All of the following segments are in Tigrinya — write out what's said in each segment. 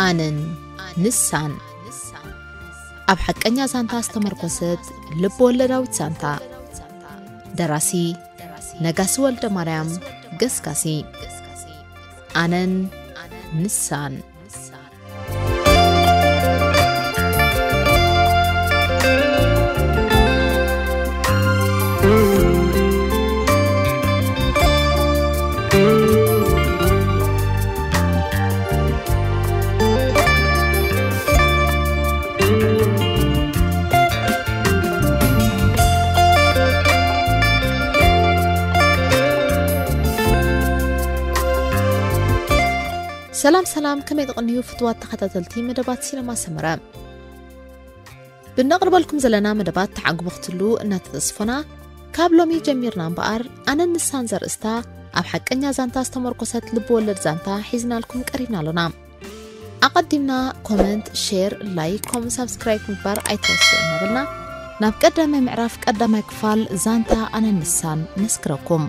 ኣነን ንሳን። ኣብ ሓቀኛ ዛንታ ዝተመርኮሰት ልብ ወለዳዊት ዛንታ። ደራሲ ነጋሲ ወልደ ማርያም ገስጋሲ። ኣነን ንሳን። ሰላም ሰላም፣ ከመይ ትቕንዩ ፍትዋት ተኸታተልቲ መደባት ሲነማ ሰመረ? ብነቕርበልኩም ዘለና መደባት ተዓግቡ ክትሉ እናተተስፎና፣ ካብ ሎሚ ጀሚርና እምበኣር ኣነን ንሳን ዘርእስታ ኣብ ሓቀኛ ዛንታ ዝተመርኮሰት ልብ ወለድ ዛንታ ሒዝናልኩም ቀሪብና ኣሎና። ኣቐዲምና ኮመንት፣ ሼር፣ ላይክ፣ ኮም ሳብስክራይብ ምግባር ኣይትረስዑ እናበልና፣ ናብ ቀዳማይ ምዕራፍ ቀዳማይ ክፋል ዛንታ ኣነን ንሳን ነስግረኩም።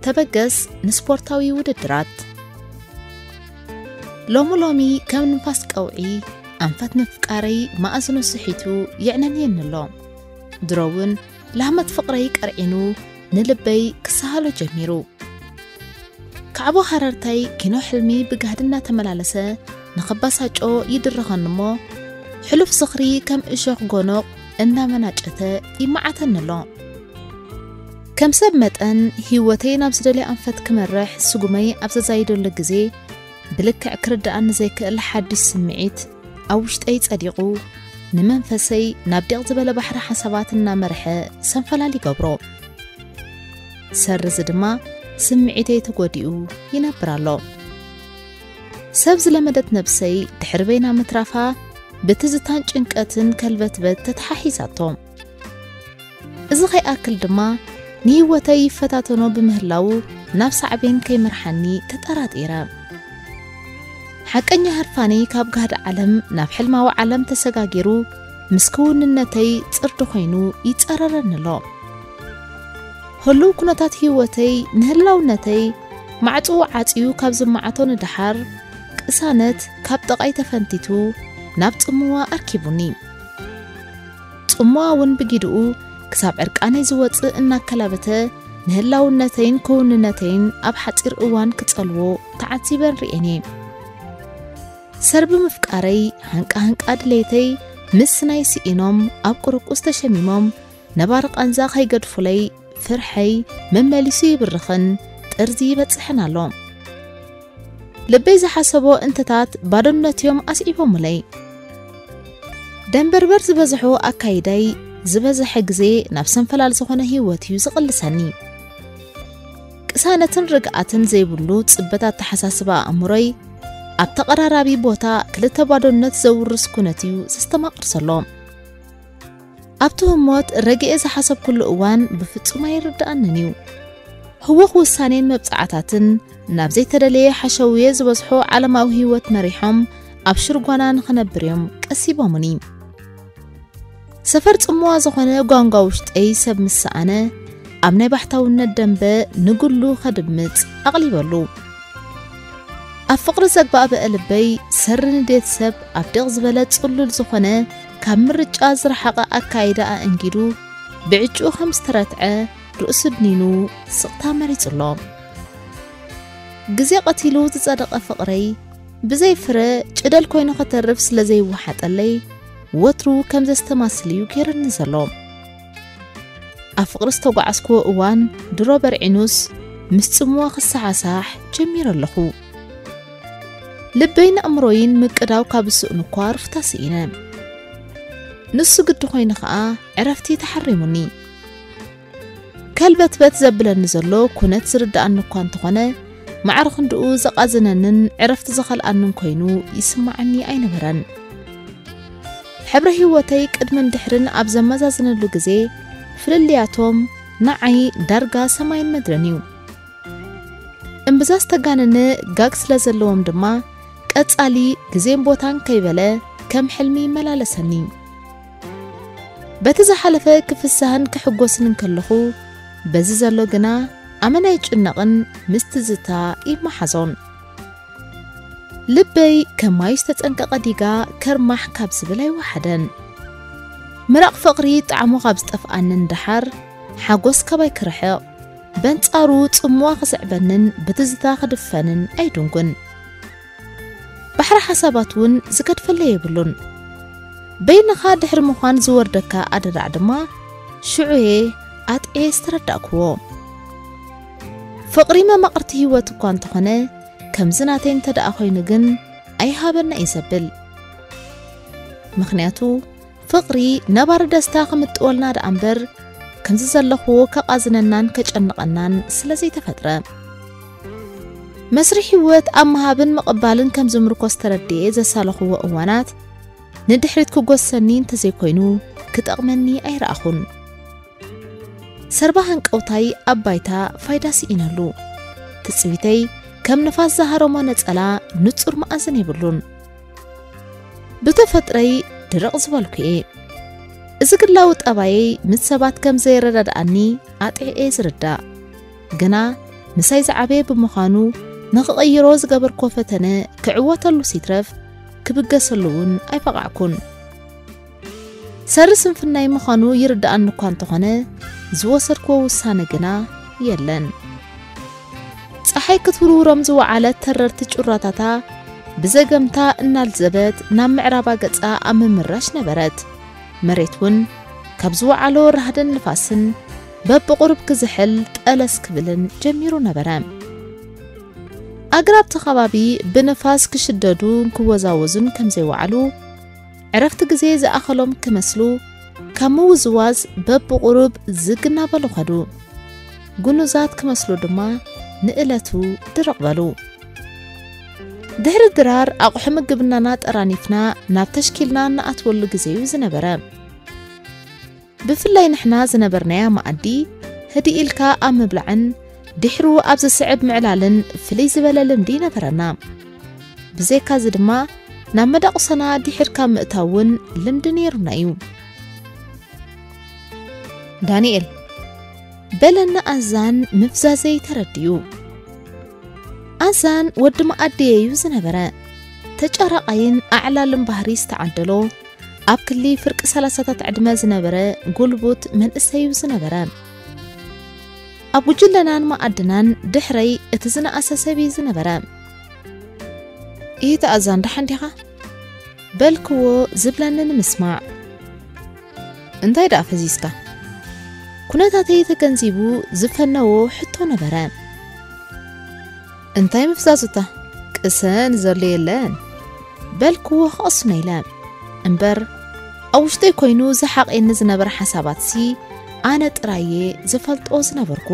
ተበገስ ንስፖርታዊ ውድድራት። ሎሚ ሎሚ ከም ንፋስ ቀውዒ ኣንፈት ምፍቃረይ ማእዝኑ ስሒቱ የዕነንየኒ ኣሎ። ድሮ እውን ላህመት ፍቕረይ ቀርዒኑ ንልበይ ክሰሃሎ ጀሚሩ። ካዕቦ ሃረርታይ ኪኖ ሕልሚ ብጋህዲ እናተመላለሰ ንኸባሳጮ ይድርኸኒ እሞ፣ ሕሉፍ ዝኽሪ ከም እሾኽ ጎኖቕ እናመናጨተ ይመዓተኒ ኣሎ። ከም ሰብ መጠን፣ ህይወተይ ናብ ዝደልዮ ኣንፈት ክመርሕ ስጉመይ ኣብ ዘዛይደሉ ግዜ፣ ብልክዕ ክርድኣኒ ዘይክእል ሓድሽ ስምዒት ኣብ ውሽጠይ ጸዲቑ፣ ንመንፈሰይ ናብ ዲቕ ዝበለ ባሕሪ ሓሳባት እናመርሐ ሰንፈላል ይገብሮ። ሰርዚ ድማ ስምዒተይ ተጎዲኡ ይነብር ኣሎ። ሰብ ዝለመደት ነብሰይ ድሕሪ በይና ምትራፋ ብትዝታን ጭንቀትን ከልበትበት ተተሓሒዛቶ። እዚ ከይኣክል ድማ ንህይወተይ ይፈታተኖ ብምህላዉ ናብ ሳዕቤን ከይመርሓኒ ተጠራጢረ። ሓቀኛ ህርፋነይ ካብ ጋህዲ ዓለም ናብ ሕልማዊ ዓለም ተሰጋጊሩ ምስ ክውንነተይ ጽርዲ ኮይኑ ይጸረረኒ ኣሎ። ህሉው ኩነታት ህይወተይ ንህላውነተይ ማዕጽኡ ዓጽዩ ካብ ዝመዓቶ ንደሓር፣ ቅሳነት ካብ ጥቓይ ተፈንቲቱ ናብ ጽምዋ ኣርኪቡኒ። ጽምዋ እውን ብጊድኡ ክሳብ ዕርቃነይ ዝወጽእ እናከላበተ ንህላውነተይን ክውንነተይን ኣብ ሓጺር እዋን ክጸልዎ ተዓዚበን ርእየን እየ። ሰርቢ ምፍቃረይ፣ ሃንቃ ሃንቃ ድሌተይ ምስናይ ስኢኖም ኣብ ቁርቁስ ተሸሚሞም ነባሪ ቃንዛ ከይገድፉለይ ፍርሐይ መመሊሱ ይብርኽን ጥርዚ ይበጽሕን ኣሎ። ልበይ ዝሓሰቦ እንተታት ባዶነት እዮም ኣስዒቦምለይ። ደንበርበር ዝበዝሖ ኣካይዳይ ዝበዝሐ ግዜ ናብ ሰንፈላል ዝኾነ ህይወት እዩ ዝቕልሰኒ። ቅሳነትን ርግኣትን ዘይብሉ ጽበት ኣተሓሳስባ ኣእምሮይ ኣብ ተቐራራቢ ቦታ ክልተ ባዶነት ዘውርስ ኩነት እዩ ዘስተማቕር ዘሎ። ኣብቲ ህሞት ረጊኤ ዝሓሰብኩሉ እዋን ብፍጹም ኣይርድኣንን እዩ። ህዉኽ ውሳኔን መብጽዓታትን ናብ ዘይተደለየ ሓሸውየ ዝበዝሖ ዓለማዊ ህይወት መሪሖም ኣብ ሽርጓና ንኽነብር እዮም ቀሲቦምኒ። ሰፈር ጽምዋ ዝኾነ ጓንጓ ውሽጠይ ሰብ ምስ ሰኣነ፣ ኣብ ናይ ባሕታውነት ደንበ ንግሉ ከድምጽ ኣቕሊበሉ። ኣብ ፍቕሪ ዘግባእበአ ልበይ ሰሪ ንዴት ሰብ ኣብ ዲቕ ዝበለ ጽሉል ዝኾነ ካብ ምርጫ ዝረሓቐ ኣካይዳ ኣእንጊዱ ብዕጭኡ ከም ዝተረትዐ ርእሱ ድኒኑ ስቕታ መሪጹ ኣሎ። ግዜ ቀቲሉ ዝጸደቐ ፍቕረይ ብዘይ ፍረ ጭደል ኮይኑ ከተርፍ ስለ ዘይወሓጠለይ ወትሩ ከም ዘስተማስል እዩ ገይሩኒ ዘሎ። ኣብ ፍቕሪ ዝተጓዓዝክዎ እዋን ድሮ በርዒኑስ ምስ ጽምዋ ክሰሓሳሕ ጀሚረ ኣለኹ። ልበይን ኣእምሮይን ምቅዳው ካብ ዝስእኑ እኳ ርፍታ ስኢነ። ንሱ ግዲ ኮይኑ ኸኣ ዕረፍቲ ተሓሪሙኒ። ከልበትበት ዘብለኒ ዘሎ ኩነት ዝርድኣኒ እኳ እንተኾነ፣ ማዕረ ክንድኡ ዘቓዝነንን ዕረፍቲ ዝኸልኣንን ኮይኑ ይስምዓኒ ኣይነበረን። ሕብሪ ህይወተይ ቅድምን ድሕርን ኣብ ዘመዛዝነሉ ግዜ፣ ፍልልያቶም ንዓይ ዳርጋ ሰማይን ምድርን እዩ። እምብዛ ዝተጋነነ ጋግ ስለ ዘለዎም ድማ፣ ቀጻሊ ግዜን ቦታን ከይበለ ከም ሕልሚ ይመላለሰኒ። በቲ ዝሓለፈ ክፍሳህን ክሕጎስን እንከለኹ፣ በዚ ዘሎ ግና ኣመና ይጭነቕን ምስ ትዝታ ይመሓዞን። ልበይ ከም ማይ ዝተጸንቀቐ ዲጋ ከርማሕ ካብ ዝብል ኣይወሓደን። ምራቕ ፍቕሪ ጣዕሙ ካብ ዝጠፍኣንን ደሓር፣ ሓጎስ ካባይ ክርሕቕ፣ በንጻሩ ጽምዋ ክስዕበንን ብትዝታ ክድፈንን ኣይድንጉን። ባሕሪ ሓሳባት እውን ዝገድፈለይ የብሉን። በይንኻ ድሕሪ ምዃን ዝወርደካ ኣደራዕ ድማ ሽዑ እየ ኣጥዕየ ዝተረዳእክዎ። ፍቕሪ መማቕርቲ ህይወት እኳ እንተኾነ፣ ከምዚ ናተይ እንተ ደኣ ኮይኑ ግን ኣይሃበና እዩ ዘብል። ምኽንያቱ ፍቕሪ ነባሪ ደስታ ክምጥወልና ደኣ እምበር፣ ከምዚ ዘለኽዎ ከቓዝነናን ከጨንቐናን ስለ ዘይተፈጥረ። መስርሕ ህይወት ኣብ ምሃብን ምቕባልን ከም ዝምርኮስ ተረዲኤ ዘሳለኽዎ እዋናት፣ ንድሕሪት ክጎሰኒ እንተዘይኮይኑ ክጠቕመኒ ኣይረኣኹን። ሰርባ ሃንቀውታይ ኣብ ባይታ ፋይዳ ስኢነሉ። ትጽቢተይ ከም ንፋስ ዝሃረሞ ነጸላ ንጹር መኣዝን የብሉን። ብተፈጥረይ ድርቕ ዝበልኩ እየ። እዚ ግላዊ ጠባየይ ምስ ሰባት ከም ዘይረዳድኣኒ ኣጥዕኤ ዝርዳእ። ግና ምሳይ ዝዓበየ ብምዃኑ ንኽቕይሮ ዝገበርኮ ፈተነ ክዕወተሉ ሲትረፍ ክብገሰሉ እውን ኣይበቓዕኩን። ሰሪ ስንፍናይ ምዃኑ ይርድኣኒ እኳ እንተኾነ፣ ዝወሰድክዎ ውሳነ ግና የለን። ጸሓይ ክትውርውሮም ዝወዓለት ተረርቲ ጩራታታ ብዘገምታ እናልዘበት ናብ ምዕራባ ገጻ ኣብ ምምራሽ ነበረት። መሬት እውን ካብ ዝወዓሎ ራህድን ንፋስን በብቑሩብ ክዝሕል ጠለስ ክብልን ጀሚሩ ነበረ። ኣግራብቲ ከባቢ ብንፋስ ክሽደዱን ክወዛወዙን ከም ዘይወዓሉ፣ ዕረፍቲ ግዜ ዝኣኸሎም ክመስሉ፣ ካብ ምውዝዋዝ በብቑሩብ ዝግ እናበሉ ኸዱ። ጉኑዛት ክመስሉ ድማ ንእለቱ ድርቕ በሉ። ድሕሪ ድራር ኣቑሑ ምግብናና ጠራኒፍና ናብ ተሽኪልና እንኣትወሉ ግዜ እዩ ዝነበረ። ብፍላይ ንሕና ዝነበርናያ መኣዲ ህድእ ኢልካ ኣብ ምብላዕን ድሕሩ ኣብ ዝስዕብ ምዕላልን ፍልይ ዝበለ ልምዲ ነበረና። ብዘይካዚ ድማ ናብ መዳቑሰና ድሒርካ ምእታው እውን ልምዲ ነይሩና እዩ። ዳንኤል፣ በለኒ ኣዛን ምፍዛዘይ ተረዲኡ። ኣዛን ወዲ መኣደየ እዩ ዝነበረ። ተጫራቓይን ኣዕላልን ባህሪ ዝተዓደሎ፣ ኣብ ክሊ ፍርቂ ሰላሳታት ዕድመ ዝነበረ ጉልቡት መንእሰይ እዩ ዝነበረ። ኣብ ጉጅለናን መኣድናን ድሕረይ እቲ ዝነኣሰ ሰብ እዩ ዝነበረ። "ኢሂ ኣዛን፣ ደሓን ዲኻ?" በልክዎ ዝብለኒ ንምስማዕ። "እንታይ ደኣ ፈዚዝካ?" ኩነታተይ ተገንዚቡ ዝፈነዎ ሕቶ ነበረ። "እንታይ ምፍዛዙታ? ቅሰን ዘሎ የለን?" በልክዎ ክቕስኖ ኢለ። እምበር ኣብ ውሽጠይ ኮይኑ ዝሓቕየኒ ዝነበረ ሓሳባትሲ ኣነ ጥራየ ዝፈልጦ ዝነበርኩ።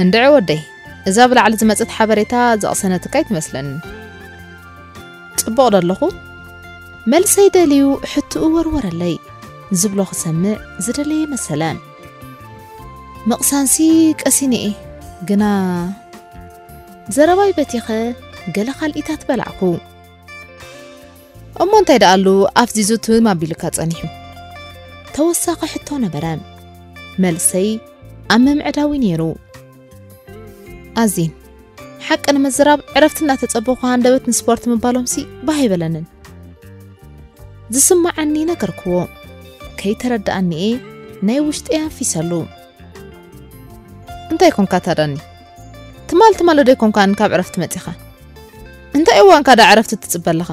"እንድዒ ወደይ፣ እዛ ብላዕሊ ዝመጸት ሓበሬታ ዘቕሰነትካ ኣይትመስለንን። ጽቡቕ ዶ ኣለኹ?" መልሰይ ደልዩ ሕትኡ ወርወረለይ። ዝብሎ ክሰምዕ ዝደለየ መሰለ። ምቕሳንሲ ቀሲነ እየ፣ ግና ዘረባይ በቲኸ ገለ ካልኢታት በላዕኩ። "እሞ እንታይ ደኣሉ ኣፍዚዙ ትም ኣቢሉካ ጸኒሑ?" ተወሳኺ ሕቶ ነበረ። መልሰይ ኣብ ምምዕዳዊ ነይሩ። ኣዚን፣ ሓቂ ንምዝራብ ዕረፍቲ እናተጸበኹ ሃንደበት ንስፖርት ምባሎምሲ ባህ ኣይበለንን። ዝስምዓኒ ነገርክዎ። ከይተረድኣኒ እየ ናይ ውሽጠይ ኣንፊሰሉ። "እንታይ ኮንካ ታዳኒ? ትማል ትማል ዶ ኣይኮንካን ካብ ዕረፍቲ መጺኻ? እንታይ እዋንካ ደኣ ዕረፍቲ ትጽበ ኣለኻ?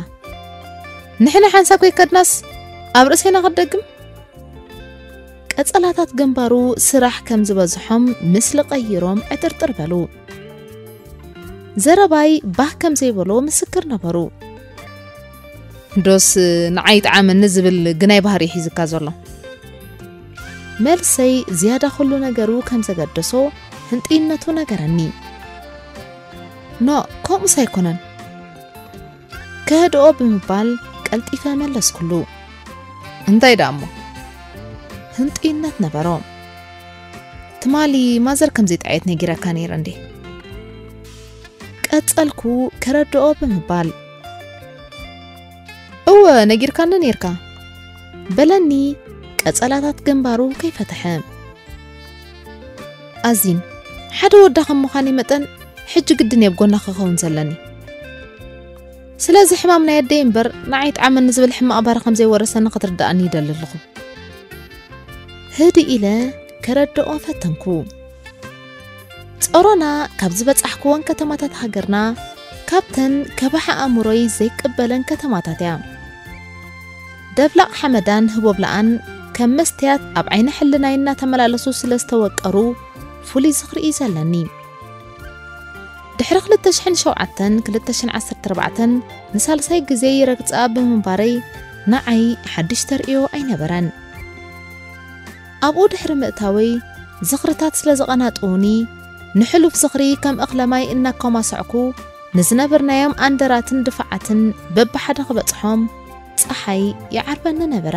ንሕና ሓንሳብ ከይከድናስ ኣብ ርእሴና ክትደግም?" ቀጸላታት ግንባሩ ስራሕ ከም ዝበዝሖም ምስሊ ቀይሮም ዕጥርጥር በሉ። ዘረባይ ባህ ከም ዘይበሎ ምስክር ነበሩ። ዶስ ንዓይ ጠዓመኒ ዝብል ግናይ ባህሪ ሒዝካ ዘሎ? መልሰይ ዝያዳ ኩሉ ነገሩ ከም ዘገደሶ ህንጥይነቱ ነገረኒ። ኖ፣ ከምኡስ ኣይኮነን። ከህድኦ ብምባል ቀልጢፈ መለስኩሉ። እንታይ ደኣ እሞ? ህንጥይነት ነበሮ። ትማሊ ማዘር ከም ዘይጠዓየት ነጊረካ ነይረ እንዴ? ቀጸልኩ ከረድኦ ብምባል። እወ፣ ነጊርካኒ ነይርካ፣ በለኒ ቀጸላታት ግንባሩ ከይፈተሐ። ኣዚን፣ ሓደ ወዳ ከም ምዃነይ መጠን ሕጂ ግድን እየ ኣብ ጎና ክኸውን ዘለኒ። ስለዚ ሕማም ናይ ኣደይ እምበር ንዓይ ጠዓመኒ ዝብል ሕማቕ ባህሪ ከም ዘይወረሰኒ ክትርድኣኒ ይደሊ ኣለኹ። ህድእ ኢለ ከረድኦ ፈተንኩ። ጾሮና ካብ ዝበጻሕኩወን ከተማታት ሃገርና፣ ካብተን ከባሒ ኣእምሮይ ዘይቅበለን ከተማታት እያ። ደብላቕ ሓመዳን ህቦብላኣን ከም መስትያት ኣብ ዓይኒ ሕልናይ እናተመላለሱ ስለ ዝተወቀሩ ፍሉይ ዝኽሪ እዩ ዘለኒ። ድሕሪ ክልተ ሽሕን ሸውዓተን ክልተ ሽሕን ዓሰርተ ኣርባዕተን ንሳልሳይ ግዜ ይረግጻ ብምንባረይ ንዓይ ሓድሽ ተርእዮ ኣይነበረን። ኣብኡ ድሕሪ ምእታወይ ዝኽርታት ስለ ዘቐናጥዉኒ ንሕሉፍ ዝኽሪ ከም እኽለ ማይ እናኮማሰዕኩ ንዝነበርናዮም ኣንደራትን ድፋዓትን በብሓደ ክበጽሖም ጸሓይ ይዓርበኒ ነበረ።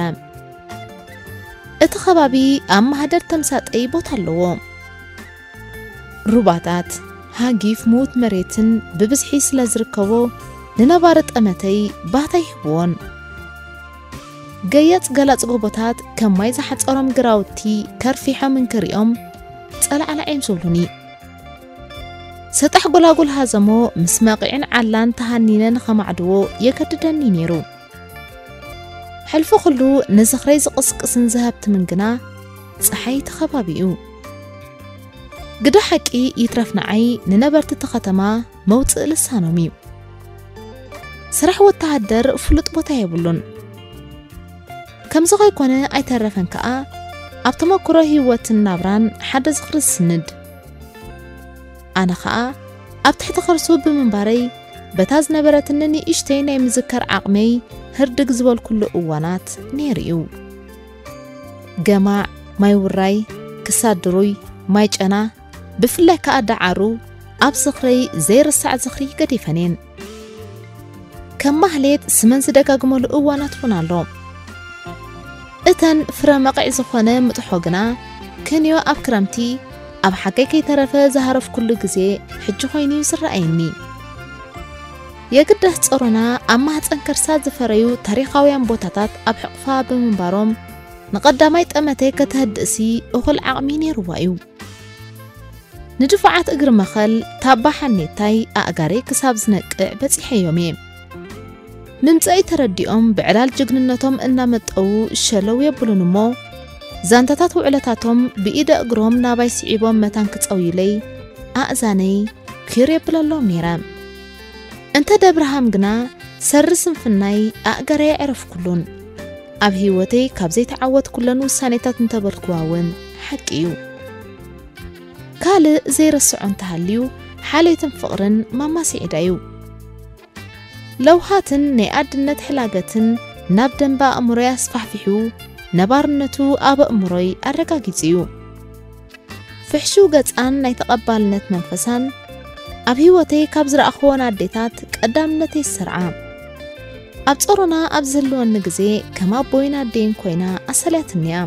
እቲ ከባቢ ኣብ ማህደር ተምሳጠይ ቦታ ኣለዎ። ሩባታት፣ ሃጊፍ ምዉት መሬትን ብብዝሒ ስለ ዝርከቦ ንነባሪ ጠመተይ ባታ ይህብዎን። ገያጽ ገላጽ ጎቦታት ከም ማይ ዝሓጸሮም ግራውቲ ከርፊሖም እንክሪኦም ጸላዕላዕ እዮም ዝብሉኒ። ሰጣሕ ጎላጉል ሃዘሞ ምስ መቒዕን ዓላን ተሃኒነ ንኸማዕድዎ የገድደኒ ነይሩ። ሕልፊ ኩሉ ንዝኽረይ ዝቕስቅስን ዝሃብትምን ግና ጸሓይ እቲ ከባቢ እዩ። ግደ ሓቂ ይትረፍ ንዓይ ንነበርቲ እቲ ከተማ መውጽእ ልሳኖም እዩ። ስራሕ ወተሃደር ፍሉጥ ቦታ የብሉን። ከምዚ ከይኮነ ኣይተረፈን ከኣ ኣብ ተመክሮ ህይወትን ናብራን ሓደ ዝኽሪ ዝስንድ። ኣነ ኸኣ ኣብ ትሕቲ ከርሱ ብምንባረይ በታ ዝነበረትኒ ንእሽተይ ናይ ምዝከር ዓቕመይ ህርድግ ዝበልኩሉ እዋናት ነይሩ እዩ። ገማዕ፣ ማይ ውራይ፣ ክሳድ ድሩይ፣ ማይ ጨና፣ ብፍላይ ከኣ ደዓሩ ኣብ ዝኽረይ ዘይርሳዕ ዝኽሪ ገዲፈን እየን። ከም ማህሌት ስመን ዝደጋግመሉ እዋናት እውን ኣሎ። እተን ፍረ መቕዕ ዝኾነ ምጥሖ ግና ክንዮ ኣብ ክረምቲ ኣብ ሓጋይ ከይተረፈ ዝሃረፍኩሉ ግዜ ሕጂ ኮይኑ እዩ ዝረኣየኒ። የግዳስ ጾሮና ኣብ ማህጸን ከርሳ ዝፈረዩ ታሪኻውያን ቦታታት ኣብ ሕቕፋ ብምንባሮም ንቐዳማይ ጠመተይ ከተህድእሲ እኹል ዓቕሚ ነይርዋ እዩ። ንድፋዓት እግሪ መኸል ታባ ሓኔታይ ኣእጋረይ ክሳብ ዝነቅዕ በጺሐዮም እየ። ምምጸኢ ተረዲኦም ብዕላል ጅግንነቶም እናመጠዉ ሸለው የብሉን እሞ፣ ዛንታታት ውዕለታቶም ብኢደ እግሮም ናባይ ስዒቦም መታን ክጸውዩለይ ኣእዛነይ ኪር የብለሎም ነይረ። እንተ ደብርሃም ግና ሰሪ ስንፍናይ ኣእጋረይ ኣዕረፍኩሉን። ኣብ ህይወተይ ካብ ዘይተዓወትኩለን ውሳኔታት እንተበልኩዋ እውን ሓቂ እዩ። ካልእ ዘይረስዖ እንተሃልዩ ሓልዮትን ፍቕርን ማማ ስዒዳ እዩ። ለውሃትን ናይ ኣድነት ሕላገትን ናብ ደንበ ኣእምሮይ ኣስፋሕፊሑ ነባርነቱ ኣብ ኣእምሮይ ኣረጋጊጹ እዩ። ፍሕሹው ገጻን ናይ ተቐባልነት መንፈሳን ኣብ ህይወተይ ካብ ዝረኣኽወን ኣዴታት ቀዳምነተይ ዝሰርዓ። ኣብ ጾሮና ኣብ ዝህልወኒ ግዜ ከም ኣቦይን ኣደይን ኮይና ኣሰልያትኒ እያ።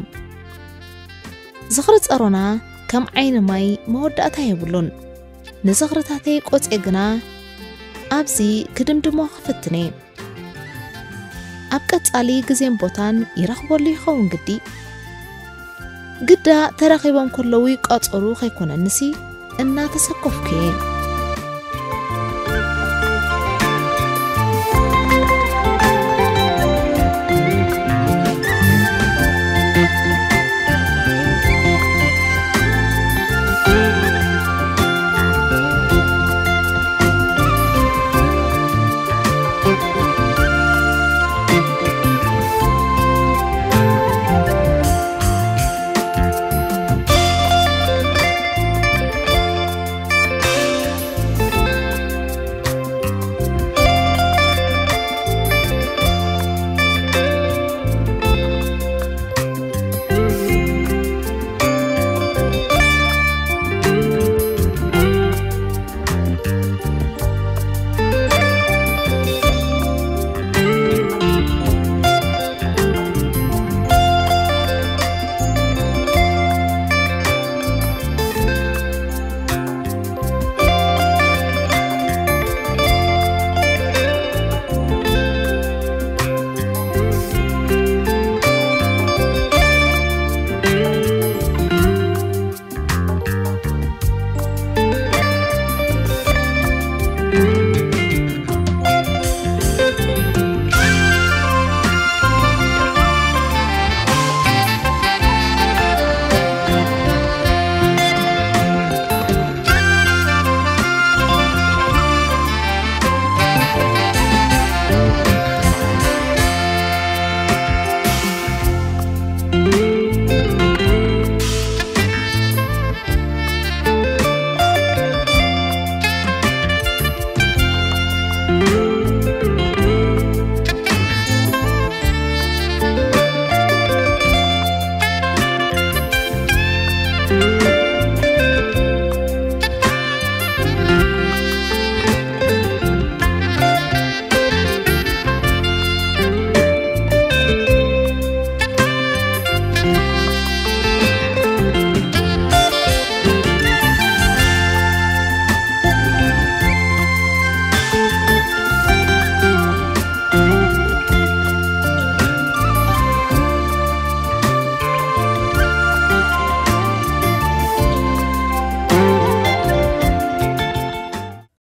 ዝኽሪ ጸሮና ከም ዓይኒ ማይ መወዳእታ የብሉን። ንዝኽርታተይ ቆጽየ ግና ኣብዚ ክድምድሞ ክፍትን እየ። ኣብ ቀጻሊ ግዜን ቦታን ይረኽበሉ ይኸውን ግዲ። ግዳ ተራኺቦም ከለዉ ይቋጸሩ ከይኮነንሲ እናተሰከፍኩ እየ።